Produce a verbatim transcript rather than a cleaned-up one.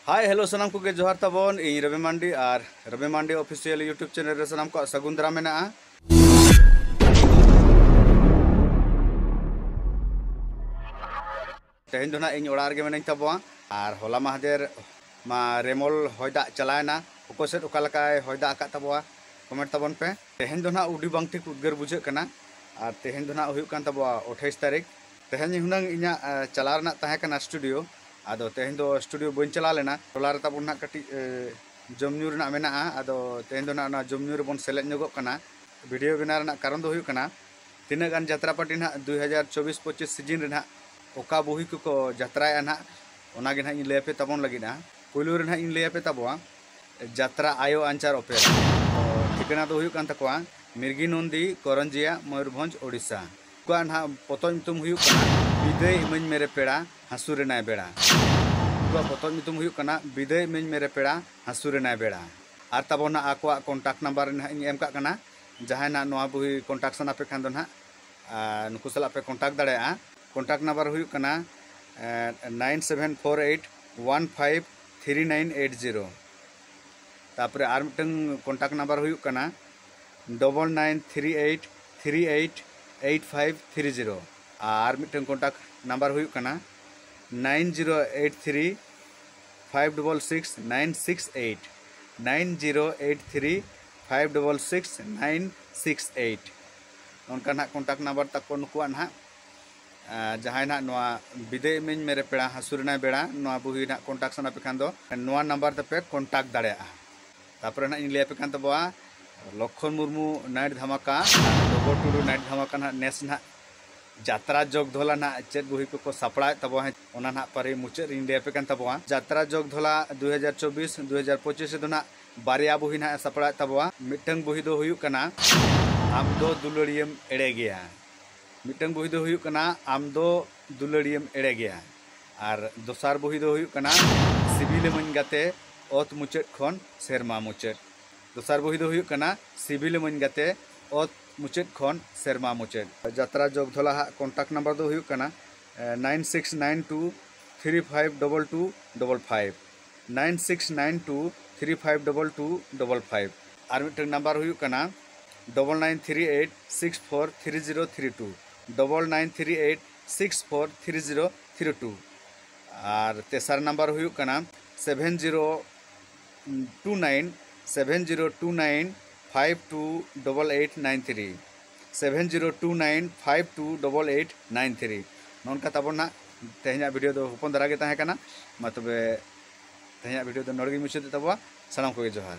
ᱦᱟᱭ, hello, ᱥᱟᱱᱟᱢ ᱠᱚᱜᱮ ᱡᱚᱦᱟᱨ ᱛᱟᱵᱚᱱ᱾ ᱤᱧ ᱨᱚᱵᱤ ᱢᱟᱱᱰᱤ ᱟᱨ ᱨᱚᱵᱤ ᱢᱟᱱᱰᱤ ᱚᱯᱷᱤᱥᱤᱭᱟᱞ YouTube ᱪᱮᱱᱮᱞ ᱨᱮ ᱥᱟᱱᱟᱢ ᱠᱚᱣᱟᱜ ᱥᱟᱹᱜᱩᱱ ᱫᱟᱨᱟᱢ ᱢᱮᱱᱟᱜᱼᱟ᱾ ᱛᱮᱦᱮᱧ ᱫᱚ ᱱᱟᱦᱟᱜ ᱤᱧ ᱚᱲᱟᱜ ᱨᱮᱜᱮ ᱢᱮᱱᱟᱹᱧ ᱛᱟᱵᱚᱣᱟ᱾ ᱟᱨ ᱦᱚᱞᱟ ᱢᱟᱦᱫᱮᱨ ᱢᱟ ᱨᱮᱢᱚᱞ ᱦᱚᱭ ᱫᱟᱜ ᱪᱟᱞᱟᱣᱮᱱᱟ᱾ ᱚᱠᱚᱭ ᱥᱮᱫ ᱚᱠᱟ ᱞᱮᱠᱟᱭ ᱦᱚᱭ ᱫᱟᱜ ᱟᱠᱟᱫ ᱛᱟᱵᱚᱣᱟ, ᱠᱚᱢᱮᱱᱴ ᱛᱟᱵᱚᱱ ᱯᱮ᱾ ᱛᱮᱦᱮᱧ ᱫᱚ ᱱᱟᱦᱟᱜ ᱟᱹᱰᱤ ᱵᱟᱝ ᱴᱷᱤᱠ ᱩᱫᱽᱜᱟᱹᱨ ᱵᱩᱡᱷᱟᱹᱜ ᱠᱟᱱᱟ᱾ ᱟᱨ ᱛᱮᱦᱮᱧ ᱫᱚ ᱱᱟᱦᱟᱜ ᱦᱩᱭᱩᱜ ᱠᱟᱱ ᱛᱟᱵᱚᱣᱟ ᱟᱴᱷᱟᱭᱤᱥ ᱛᱟᱹᱨᱤᱠᱷ᱾ ᱛᱮᱦᱮᱧ ᱦᱩᱱᱟᱹᱝ ᱤᱧᱟᱹᱜ, ᱮ, ᱪᱟᱞᱟᱣ ᱨᱮᱱᱟᱜ ᱛᱟᱦᱮᱸ ᱠᱟᱱᱟ ᱥᱴᱩᱰᱤᱭᱳ᱾ ᱟᱫᱚ ᱛᱮᱦᱮᱧ ᱫᱚ ᱥᱴᱩᱰᱤᱭᱳ ᱵᱟᱹᱧ ᱪᱟᱞᱟᱣ ᱞᱮᱱᱟ᱾ ᱴᱚᱞᱟ ᱨᱮ ᱛᱟᱵᱚᱱ ᱱᱟᱦᱟᱜ ᱠᱟᱹᱴᱤᱡ, ᱮ, ᱡᱚᱢ ᱧᱩ ᱨᱮᱱᱟᱜ ᱢᱮᱱᱟᱜᱼᱟ᱾ ᱟᱫᱚ ᱛᱮᱦᱮᱧ ᱫᱚ ᱱᱟᱦᱟᱜ ᱚᱱᱟ ᱡᱚᱢ ᱧᱩ ᱨᱮᱵᱚᱱ ᱥᱮᱞᱮᱫ ᱧᱚᱜᱚᱜ ᱠᱟᱱᱟ᱾ ᱵᱷᱤᱰᱤᱭᱳ ᱵᱮᱱᱟᱣ ᱨᱮᱱᱟᱜ ᱠᱟᱨᱚᱱ ᱫᱚ ᱦᱩᱭᱩᱜ ᱠᱟᱱᱟ, ᱛᱤᱱᱟᱹᱜ ᱜᱟᱱ ᱡᱟᱛᱨᱟ ᱯᱟᱨᱴᱤ ᱱᱟᱦᱟᱜ ᱫᱩᱭ ᱦᱟᱡᱟᱨ ᱪᱚᱵᱵᱤᱥ ᱯᱚᱸᱪᱤᱥ ᱥᱤᱡᱤᱱ ᱨᱮ ᱱᱟᱦᱟᱜ ᱚᱠᱟ ᱵᱩᱦᱤ ᱠᱚᱠᱚ ᱡᱟᱛᱨᱟᱭᱟ ᱱᱟᱦᱟᱜ, ᱚᱱᱟ ᱜᱮ ᱱᱟᱦᱟᱜ ᱤᱧ ᱞᱟᱹᱭ ᱟᱯᱮ ᱛᱟᱵᱚᱱ ᱞᱟᱹᱜᱤᱫᱼᱟ᱾ ᱯᱳᱭᱞᱳ ᱨᱮ ᱱᱟᱦᱟᱜ ᱤᱧ ᱞᱟᱹᱭ ᱟᱯᱮ ᱛᱟᱵᱚᱣᱟ ᱡᱟᱛᱨᱟ ᱟᱭᱳ ᱟᱧᱪᱟᱨ ᱚᱯᱮᱨᱟ᱾ ᱛᱚ, ᱴᱷᱤᱠᱟᱹᱱᱟ ᱫᱚ ᱦᱩᱭᱩᱜ ᱠᱟᱱ ᱛᱟᱠᱚᱣᱟ ᱢᱤᱨᱜᱤ ᱱᱚᱱᱫᱤ, ᱠᱚᱨᱚᱱᱡᱤᱭᱟ, ᱢᱚᱭᱩᱨᱵᱷᱚᱸᱡᱽ, ᱳᱰᱤᱥᱟ᱾ ᱩᱱᱠᱩᱣᱟᱜ ᱱᱟᱦᱟᱜ ᱯᱚᱛᱚᱵ ᱧᱩᱛᱩᱢ ᱦᱩᱭᱩᱜ ᱠᱟᱱᱟ ᱵᱤᱫᱟᱹᱭ ᱤᱢᱟᱹᱧ ᱢᱮᱨᱮ ᱯᱮᱲᱟ, ᱦᱟᱹᱥᱩᱨ ᱮᱱᱟᱭ ᱵᱮᱲᱟ᱾ ᱩᱱᱠᱩᱣᱟᱜ ᱯᱚᱛᱚᱵ ᱧᱩᱛᱩᱢ ᱦᱩᱭᱩᱜ ᱠᱟᱱᱟ ᱵᱤᱫᱟᱹᱭ ᱤᱢᱟᱹᱧ ᱢᱮᱨᱮ ᱯᱮᱲᱟ, ᱦᱟᱹᱥᱩᱨ ᱮᱱᱟᱭ ᱵᱮᱲᱟ᱾ ᱟᱨ ᱛᱟᱵᱚᱱ ᱱᱟᱦᱟᱜ ᱟᱠᱚᱣᱟᱜ ᱠᱚᱱᱴᱟᱠᱴ ᱱᱟᱢᱵᱟᱨ ᱱᱟᱦᱟᱜ ᱤᱧ ᱮᱢ ᱠᱟᱜ ᱠᱟᱱᱟ᱾ ᱡᱟᱦᱟᱸᱭ ᱱᱟᱦᱟᱜ ᱱᱚᱣᱟ ᱵᱩᱦᱤ ᱠᱚᱱᱴᱟᱠᱴ ᱥᱟᱱᱟ ᱯᱮ ᱠᱷᱟᱱ ᱫᱚ ᱱᱟᱦᱟᱜ, ᱟᱨ ᱱᱩᱠᱩ ᱥᱟᱞᱟᱜ ᱯᱮ ᱠᱚᱱᱴᱟᱠᱴ ᱫᱟᱲᱮᱭᱟᱜᱼᱟ᱾ ᱠᱚᱱᱴᱟᱠᱴ ᱱᱟᱢᱵᱟᱨ ᱦᱩᱭᱩᱜ ᱠᱟᱱᱟ, ᱮ, nine seven four eight one five three nine eight zero᱾ ᱛᱟᱯᱚᱨᱮ ᱟᱨ ᱢᱤᱫᱴᱟᱝ ᱠᱚᱱᱴᱟᱠᱴ ᱱᱟᱢᱵᱟᱨ ᱦᱩᱭᱩᱜ ᱠᱟᱱᱟ double nine three eight three eight eight five three zero᱾ ᱟᱨ ᱢᱤᱫᱴᱟᱝ ᱠᱚᱱᱴᱟᱠᱴ ᱱᱟᱢᱵᱟᱨ ᱦᱩᱭᱩᱜ ᱠᱟᱱᱟ nine zero eight three five double six nine six eight, nine zero eight three five double six nine six eight᱾ ᱱᱚᱝᱠᱟ ᱱᱟᱦᱟᱜ contact number ᱛᱟᱠᱚ ᱱᱩᱠᱩᱣᱟᱜ ᱱᱟᱦᱟᱜ᱾ ᱟᱨ ᱡᱟᱦᱟᱸᱭ ᱱᱟᱦᱟᱜ ᱱᱚᱣᱟ ᱵᱤᱫᱟᱹᱭ ᱤᱢᱟᱹᱧ ᱢᱮᱨᱮ ᱯᱮᱲᱟ, ᱦᱟᱹᱥᱩᱨ ᱮᱱᱟᱭ ᱵᱮᱲᱟ, ᱱᱚᱣᱟ ᱵᱩᱦᱤ ᱱᱟᱦᱟᱜ ᱠᱚᱱᱴᱟᱠᱴ ᱥᱟᱱᱟ ᱯᱮ ᱠᱷᱟᱱ ᱫᱚ ᱱᱚᱣᱟ ᱱᱟᱢᱵᱟᱨ ᱛᱮᱯᱮ ᱠᱚᱱᱴᱟᱠᱴ ᱫᱟᱲᱮᱭᱟᱜᱼᱟ᱾ ᱛᱟᱯᱚᱨᱮ ᱱᱟᱦᱟᱜ ᱤᱧ ᱞᱟᱹᱭ ᱟᱯᱮ ᱠᱟᱱ ᱛᱟᱵᱚᱣᱟ ᱞᱚᱠᱠᱷᱚᱱ ᱢᱩᱨᱢᱩ ᱱᱟᱭᱤᱴ ᱫᱷᱟᱢᱟᱠᱟ, ᱰᱚᱜᱚᱨ ᱴᱩᱰᱩ ᱱᱟᱭᱤᱴ ᱫᱷᱟᱢᱟᱠᱟ ᱱᱟᱦᱟᱜ ᱱᱮᱥ ᱱᱟᱦᱟᱜ ᱡᱟᱛᱨᱟ ᱡᱚᱜᱽ ᱫᱷᱚᱞᱟ ᱱᱟᱦᱟᱜ ᱪᱮᱫ ᱵᱩᱦᱤ ᱠᱚᱠᱚ ᱥᱟᱯᱲᱟᱣᱮᱫ ᱛᱟᱵᱚᱣᱟ, ᱦᱮᱸ, ᱚᱱᱟ ᱱᱟᱦᱟᱜ ᱯᱟᱹᱨᱤ ᱢᱩᱪᱟᱹᱫ ᱨᱤᱧ ᱞᱟᱹᱭ ᱟᱯᱮ ᱠᱟᱱ ᱛᱟᱵᱚᱣᱟ᱾ ᱡᱟᱛᱨᱟ ᱡᱚᱜᱽ ᱫᱷᱚᱞᱟ ᱫᱩ ᱦᱟᱡᱟᱨ ᱪᱚᱵᱵᱤᱥ ᱫᱩ ᱦᱟᱡᱟᱨ ᱯᱚᱸᱪᱤᱥ ᱨᱮᱫᱚ ᱱᱟᱦᱟᱜ ᱵᱟᱨᱭᱟ ᱵᱩᱦᱤ ᱱᱟᱦᱟᱜ ᱮ ᱥᱟᱯᱲᱟᱣᱮᱫ ᱛᱟᱵᱚᱣᱟ᱾ ᱢᱤᱫᱴᱟᱝ ᱵᱩᱦᱤ ᱫᱚ ᱦᱩᱭᱩᱜ ᱠᱟᱱᱟ ᱟᱢ ᱫᱚ ᱫᱩᱞᱟᱹᱲᱤᱭᱟᱹᱢ ᱮᱲᱮ ᱜᱮᱭᱟ᱾ ᱢᱤᱫᱴᱟᱝ ᱵᱩᱦᱤ ᱫᱚ ᱦᱩᱭᱩᱜ ᱠᱟᱱᱟ ᱟᱢ ᱫᱚ ᱫᱩᱞᱟᱹᱲᱤᱭᱟᱹᱢ ᱮᱲᱮ ᱜᱮᱭᱟ᱾ ᱟᱨ ᱫᱚᱥᱟᱨ ᱵᱩᱦᱤ ᱫᱚ ᱦᱩᱭᱩᱜ ᱠᱟᱱᱟ ᱥᱤᱵᱤᱞ ᱮᱢᱟᱹᱧ ᱜᱟᱛᱮ, ᱚᱛ ᱢᱩᱪᱟᱹᱫ ᱠᱷᱚᱱ ᱥᱮᱨᱢᱟ ᱢᱩᱪᱟᱹᱫ᱾ ᱫᱚᱥᱟᱨ ᱵᱩᱦᱤ ᱫᱚ ᱦᱩᱭᱩᱜ ᱠᱟᱱᱟ ᱥᱤᱵᱤᱞ ᱮᱢᱟᱹᱧ ᱜᱟᱛᱮ, ᱚᱛ ᱢᱩᱪᱟᱹᱫ ᱠᱷᱚᱱ ᱥᱮᱨᱢᱟ ᱢᱩᱪᱟᱹᱫ᱾ ᱡᱟᱛᱨᱟ ᱡᱚᱜᱽ ᱫᱷᱚᱞᱟ ᱦᱟᱜ ᱠᱚᱱᱴᱟᱠᱴ ᱱᱟᱢᱵᱟᱨ ᱫᱚ ᱦᱩᱭᱩᱜ ᱠᱟᱱᱟ, ᱮ, nine six nine two three five double two double five᱾ nine six nine two three five double two double five. ᱟᱨ ᱢᱤᱫᱴᱟᱝ ᱱᱟᱢᱵᱟᱨ ᱦᱩᱭᱩᱜ ᱠᱟᱱᱟ double nine three eight six four three zero three two, double nine three eight six four three zero three two. ᱟᱨ ᱛᱮᱥᱟᱨ number ᱦᱩᱭᱩᱜ ᱠᱟᱱᱟ seven zero two nine seven zero two nine five two double eight nine three, seven zero two nine five two double eight nine three. ᱱᱚᱝᱠᱟ ᱛᱟᱵᱚᱱ ᱱᱟᱜ ᱛᱮᱦᱮᱧᱟᱜ video ᱫᱚ ᱦᱚᱯᱚᱱ ᱫᱷᱟᱨᱟ ᱜᱮ ᱛᱟᱦᱮᱸ ᱠᱟᱱᱟ᱾ ᱢᱟ ᱛᱚᱵᱮ ᱛᱮᱦᱮᱧᱟᱜ ᱵᱷᱤᱰᱤᱭᱳ ᱫᱚ ᱱᱚᱰᱮ ᱜᱮᱧ ᱢᱩᱪᱟᱹᱫᱮᱫ ᱛᱟᱵᱚᱣᱟ᱾ ᱥᱟᱱᱟᱢ ᱠᱚᱜᱮ ᱡᱚᱦᱟᱨ᱾